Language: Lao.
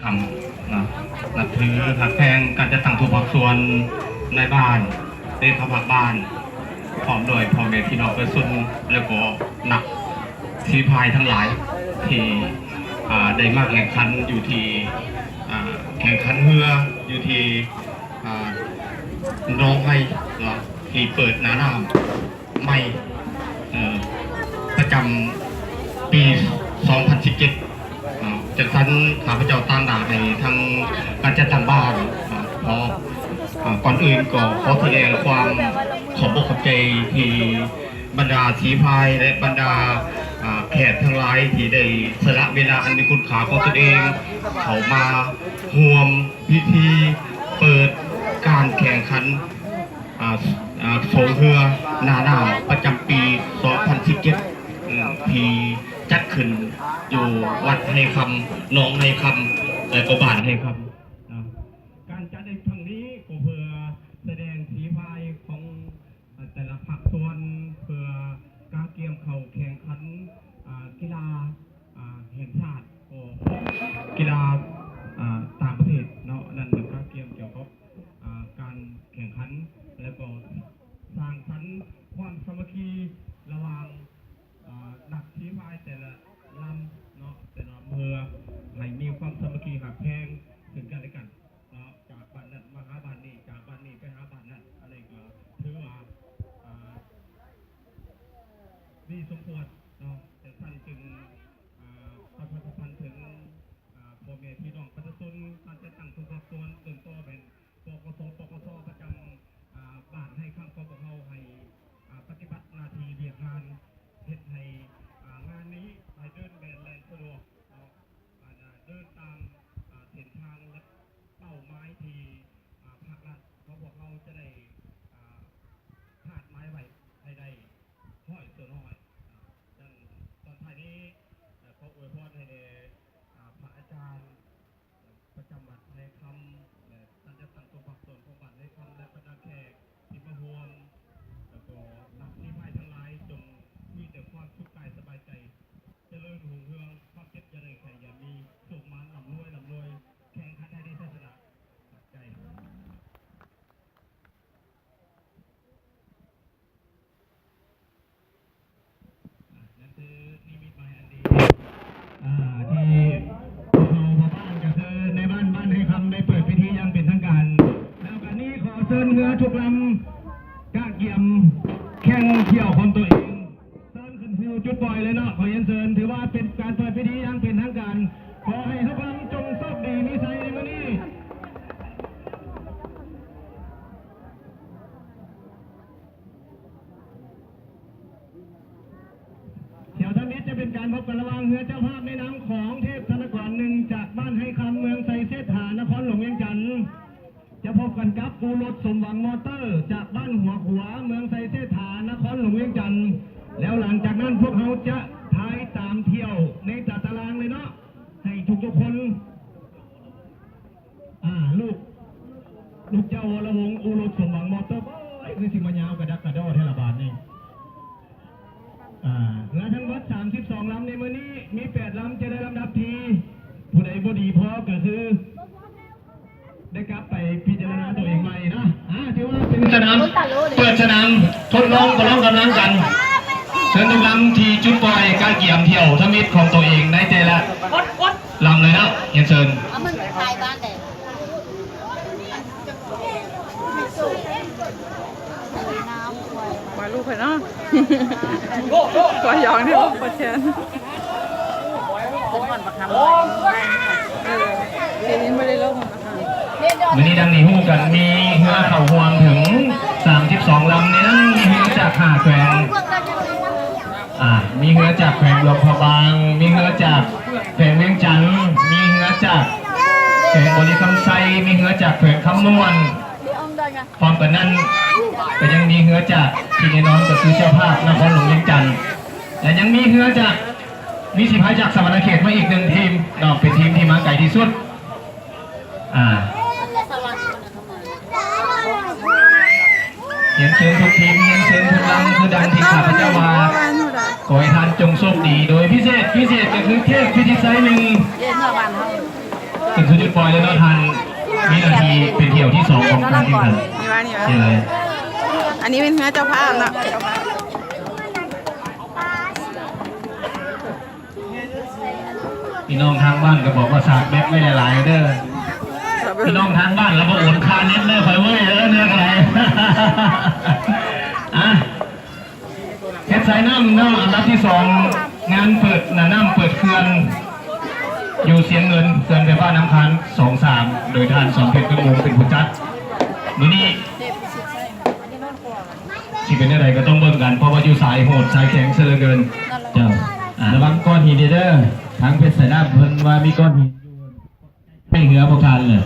ຄຳນະ ນັບຖືຮັກແພງການຈັດຕັ້ງທຸກພາກສ່ວນໃນບ້ານ ເລຂາພັກບ້ານ ພ້ອມດ້ວຍພໍ່ແມ່ພີ່ນ້ອງປະຊາຊົນ ແລ້ວກໍນັກສີພາຍທັງຫຼາຍ ທີ່ ອ່າ ໄດ້ມາແຂ່ງຂັນຢູ່ທີ່ ອ່າ ແຂ່ງຂັນເຮືອຢູ່ທີ່ ອ່າ ໜອງໄຮເນາະ ທີ່ເປີດໜ້ານ້ຳ ໃໝ່ ເອີ ປະຈຳປີສອງພັນສິບເຈັດເນາະ. ຈັ່ງຊັ້ນ ຂ້າພະເຈົ້າຕາງໜ້າໃຫ້ທາງການຈັດຕັ້ງບ້ານເນາະ ຂໍ ເອີ ກ່ອນອື່ນກໍຂໍສະແດງຄວາມຂອບອົກຂອບໃຈທີ່ບັນດາສີພາຍ ແລະ ບັນດາ ເອີ ແຂກທັງຫຼາຍທີ່ໄດ້ສະຫຼະເວລາອັນມີຄຸນຄ່າຂອງຕົນເອງ ເຂົ້າມາຮ່ວມພິທີເປີດການແຂ່ງຂັນ ອ່າ ອ່າ ໂຊງເຮືອໜ້ານ້ຳປະຈຳປີສອງພັນສິບເຈັດ ອືມ ທີ່ຈັດຂຶ້ນຢູ່ວັດໄຮຄຳ ໜອງໄຮຄຳ ແລະ ກໍບ້ານໄຮຄຳເນາະ. ການຈັດໃນຄັ້ງນີ້ກໍເພື່ອສະແດງສີພາຍຂອງ ເອີ ແຕ່ລະພາກສ່ວນ ເພື່ອກະກຽມເຂົ້າແຂ່ງຂັນ ອ່າ ກິລາ ອ່າ ແຫ່ງຊາດ ກໍ ກິລາ ອ່າ ຕ່າງປະເທດເນາະ. ນັ້ນແມ່ນກະກຽມກ່ຽວກັບ ອ່າ ການແຂ່ງຂັນ ແລ້ວກໍສ້າງສັນຄວາມສາມັກຄີລະຫວ່າງ ອ່າ ນັກສີພາຍແຕ່ລະລຳເນາະ ແຕ່ລະເຮືອ ໃຫ້ມີຄວາມສາມັກຄີຮັກແພງເຊິ່ງກັນແລະກັນເນາະ ຈາກບ້ານນັ້ນມາຫາບ້ານນີ້ ຈາກບ້ານນີ້ໄປຫາບ້ານນັ້ນ ອັນນີ້ກໍຖືວ່າ ອ່າ ດີສົມຄວນເນາະ. ຈັ່ງຊັ້ນຈຶ່ງ ອ່າ ປະຊາສຳພັນເຖິງ ອ່າ ພໍ່ແມ່ພີ່ນ້ອງປະຊາຊົນ ການຈັດຕັ້ງທຸກພາກສ່ວນ ເລີ່ມຕໍ່ແມ່ນ ປກສ ປກສ ປະຈຳ ອ່າ ບ້ານໄຮຄຳຂອງພວກເຮົາ ໃຫ້ ອ່າ ປະຕິບັດໜ້າທີ່ວຽກງານ ເຮັດໃຫ້ ອ່າ ງານນີ້ໃຫ້ເດີນແມ່ນແລ່ນສະດວກເນາະ ອ່າ ເດີນຕາມ ອ່າ ເສັ້ນທາງ ແລະ ເປົ້າໝາຍທີ່ ອ່າ ພາກລັດຂອງພວກເຮົາຈະໄດ້ ອ່າ ຄາດໝາຍໄວ້ໃຫ້ໄດ້ຮ້ອຍສ່ວນຮ້ອຍ. ດັ່ງຕອນທ້າຍນີ້ ເອີ ຂໍອວຍພອນໃຫ້ແດ່ ອ່າ ພະອາຈານ ປະຈຳວັດໄຮຄຳ ແລະ ການຈັດຕັ້ງຕົວພາກສ່ວນຂອງບ້ານໄຮຄຳ ແລະ ບັນດາແຂກທີ່ມາຮ່ວມ ແລ້ວກໍນັກສີພາຍທັງຫຼາຍ ຈົ່ງມີແຕ່ຄວາມສຸກກາຍສະບາຍໃຈ, ຈະເລີນຮຸ່ງເຮືອງ, ຄວາມເຈັບຢ່າໄດ້ ໄຂ້ຢ່າມີ, ໂຊກໝານ ລ່ຳລວຍ ລ່ຳລວຍ, ແຂ່ງຂັນໃຫ້ໄດ້ໄຊຊະນະ. ຂອບໃຈ. ອ່າ ນັ້ນຄືນິມິດໝາຍອັນດີ ອ່າ ທີ່ພວກເຮົາພໍ່ບ້ານ ກໍຄືນາຍບ້ານບ້ານໄຮຄຳ ໄດ້ເປີດພິທີຢ່າງເປັນທາງການ. ແລ້ວກໍນີ້ຂໍເຊີນເຮືອທຸກລຳ ກະກຽມແຂ່ງຖ້ຽວຂອງຕົວເອງ ເຊີນຂຶ້ນສູ່ຈຸດປ່ອຍເລີຍເນາະ. ຂໍຮຽນເຊີນ ຖືວ່າເປັນການເປີດພິທີຢ່າງເປັນທາງການ. ຂໍໃຫ້ທຸກລຳຈົ່ງໂຊກດີມີໄຊໃນມື້ນີ້. ແຖວທຳອິດຈະເປັນການພົບກັນລະຫວ່າງເຮືອເຈົ້າພາບໃນນາມຂອງເທບທະນາກອນໜຶ່ງ ຈາກບ້ານໄຮຄຳ ເມືອງໄຊເສດຖາ ນະຄອນຫຼວງວຽງຈັນ ຈະພົບກັນກັບອູລົດສົມຫວັງມໍເຕີ ຈາກບ້ານຫົວຂົວ ເມືອງໄຊເສດຖາ ນະຄອນຫຼວງວຽງຈັນ. ແລ້ວຫຼັງຈາກນັ້ນພວກເຮົາຈະທາຍຕາມຖ້ຽວໃນຕາຕະລາງເລີຍເນາະ ໃຫ້ທຸກໆຄົນ ອ່າ ລູກ ລູກເຈົ້າວໍລະວົງ ອູລົດສົມຫວັງມໍເຕີ ໂອ້ຍ ຄືຊິມາຍາວກະດັກກະດໍແທ້ລະບາດນີ້. ອ່າ ແລະ ທັງໝົດສາມສິບສອງລຳໃນມື້ນີ້ ມີແປດລຳຈະໄດ້ລຳດັບທີ່ ຜູ້ໃດບໍ່ດີພໍກໍຄື ໄດ້ກັບໄປພິຈາລະນາຕົວເອງໃໝ່ເນາະ. ອ່າ ຖືວ່າເປັນສະໜາມ ເປີດສະໜາມທົດລອງປະລອງກຳລັງກັນ. ເຊີນທຸກລຳທີ່ຈຸດປ່ອຍກະກຽມຖ້ຽວທຳອິດຂອງຕົວເອງໃນແຕ່ລະລຳເລີຍເນາະ. ຮຽນເຊີນ. ມາລູກເພິ່ນເນາະ ຄວາຍຢອງນີ້ບໍ່ແຊນ ເອີ ປີນີ້ບໍ່ໄດ້ລົງ. ມື້ນີ້ດັ່ງທີ່ຮູ້ກັນ ມີເຮືອເຂົ້າຮ່ວມເຖິງສາມສິບສອງລຳ, ໃນນັ້ນມີເຮືອຈາກຫ້າແຂວງ ອ່າ ມີເຮືອຈາກແຂວງຫຼວງພະບາງ, ມີເຮືອຈາກແຂວງວຽງຈັນ, ມີເຮືອຈາກແຂວງບໍລິຄຳໄຊ, ມີເຮືອຈາກແຂວງຄຳມ່ວນ. ພ້ອມກັນນັ້ນກໍຍັງມີເຮືອຈາກທີ່ແນ່ນອນກໍຄືເຈົ້າພາບນະຄອນຫຼວງວຽງຈັນ ແລະ ຍັງມີເຮືອຈາກ ມີສີພາຍຈາກສະຫວັນນະເຂດມາອີກໜຶ່ງທີມເນາະ ເປັນທີມທີ່ມາໄກທີ່ສຸດ. ອ່າ ຮຽນເຊີນທຸກທີມ ຮຽນເຊີນທຸກລຳ ຄືດັ່ງທີ່ຂ້າພະເຈົ້າວ່າ ຂໍໃຫ້ທ່ານຈົ່ງໂຊກດີ ໂດຍພິເສດ ພິເສດກໍຄືເທບພິທິໄຊໜຶ່ງ ເອີ ເມືອບ້ານເຮົາ ກໍ ເປັນສຸດຈຸດປ່ອຍແລ້ວເນາະ ທ່ານມີໜ້າທີ່ເປັນຖ້ຽວທີສອງຂອງການແຂ່ງຂັນ. ນີ້ວ່າ ນີ້ວ່າ ເຮັດໄດ້ ອັນນີ້ເປັນເຮືອເຈົ້າພາບເນາະ. ພີ່ນ້ອງທາງບ້ານກໍບອກວ່າສາກແບັດໄວ້ຫຼາຍໆເດີ. ພີ່ນ້ອງທາງບ້ານລະບໍ່ໂອນຄ່າເນັດເດີ ຂ້ອຍເວີ້ຍເດີ ເນື້ອກະໄດ. ອ່ະ ເຂດສາຍນ້ຳເນາະ ອັນດັບທີສອງ ງານເປີດໜ້ານ້ຳເປີດເຂື່ອນ ຢູ່ຊຽງເງິນ ເຂື່ອນໄຟຟ້ານ້ຳຄານສອງສາມ ໂດຍທ່ານສອນເພັດ ເມືອງວົງ ເປັນຜູ້ຈັດ. ມື້ນີ້ຊິເປັນແນວໃດກໍຕ້ອງເບິ່ງກັນ ເພາະວ່າຢູ່ສາຍໂຫດສາຍແຂງເສຍເຫຼືອເກີນ. ເຈົ້າ ອ່າ ລະວັງກ້ອນຫີນເດີ ທາງເພັດສາຍນ້ຳເພິ່ນວ່າມີກ້ອນຫີນຢູ່ ໃຫ້ເຮືອບໍ່ທັນເລີຍ.